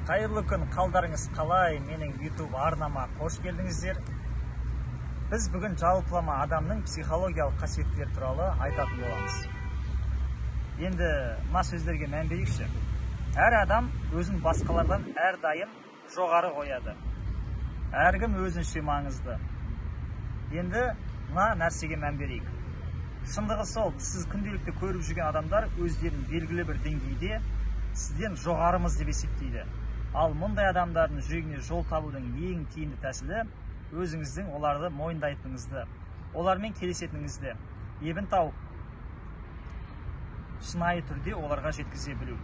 Қайырлы күн, қалдарыңыз қалай? Менің YouTube арнама қош келдіңіздер. Біз бүгін жалпылама адамның психологиялық қасиеттері туралы айтатын боламыз. Енді мына сөздерге мән берейікші. Әр адам өзін басқалардан әрдайым жоғары қояды. Әркім өзінше маңызды. Енді мына нәрсеге мән берейік. Шындығы сол, сіз күнделікті көріп жүрген адамдар өздерін белгілі бір деңгейде сізден жоғарымыз деп есептейді. Ал мұндай адамдардың жүрегіне жол табудың ең тиімді тәсілі өзіңіздің оларды мойындайтыныңызды, олармен келісетініңізді, ебін тауып, шынайы түрде оларға жеткізе білу.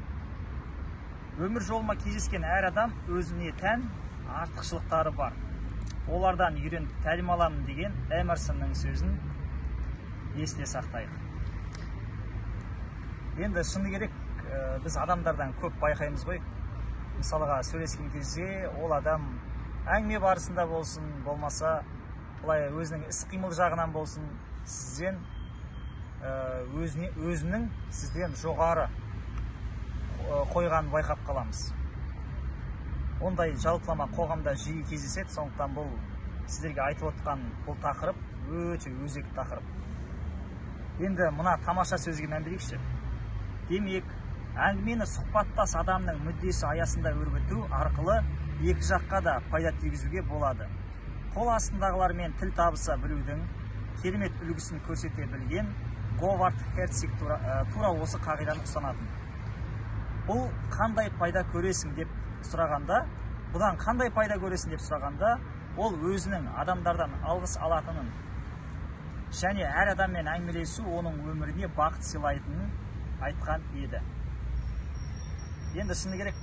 Өмір жолыма кездескен әр адам өзіне тән артықшылықтары бар. Олардан үйреніп тәлім аламын деген Эмерсонның сөзін есте сақтайық. Енді шыны керек, біз адамдардан көп байқаймыз ғой. Мысалға сөйлескен кезде ол адам әңгіме барысында болсын, болмаса былай өзінің іс-қимыл жағынан болсын, сізден өзінің сізден жоғары қойғанын байқап қаламыз. Ондай жалпылама қоғамда жиі кездеседі, сондықтан бұл сіздерге айтып отқан бұл тақырып өте өзекті тақырып. Енді мына тамаша сөзге мән берейікші. Демек, әңгімені сұхбаттас адамның мүддесі аясында өрбіту арқылы екі жаққа да пайда тигізуге болады. Қол астындағылармен тіл табыса білудің керемет үлгісін көрсете білген Говард Херциг тура осы қағиданы ұстанатын. Бұл қандай пайда көресің деп сұрағанда, бұдан қандай пайда көресің деп сұрағанда, ол өзінің адамдардан алғыс алатынын және әр адаммен әңгімелесу оның өміріне бақыт сыйлайтынын айтқан еді. Енді шыны керек,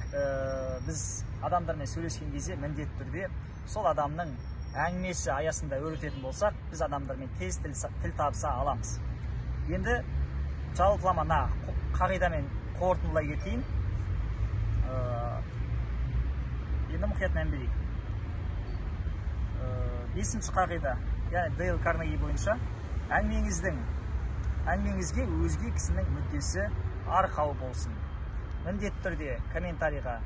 біз адамдармен сөйлескен кезде міндетті түрде сол адамның әңгімесі аясында өрбітетін болсақ, біз адамдармен тез тіл табыса аламыз. Енді жалпылама мына қағидамен қорытындылай кетейін. Енді мұқият мән берейік. Бесінші қағида, яғни Дейл Карнеги бойынша әңгімеңізге өзге кісінің мүддесі арқау болсын. Міндетті түрде комментарийға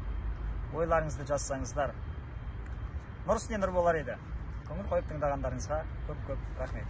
ойларыңызды жазсаңыздар, нұр үстіне нұр болар еді. Көңіл қойып тыңдағандарыңызға көп-көп рахмет.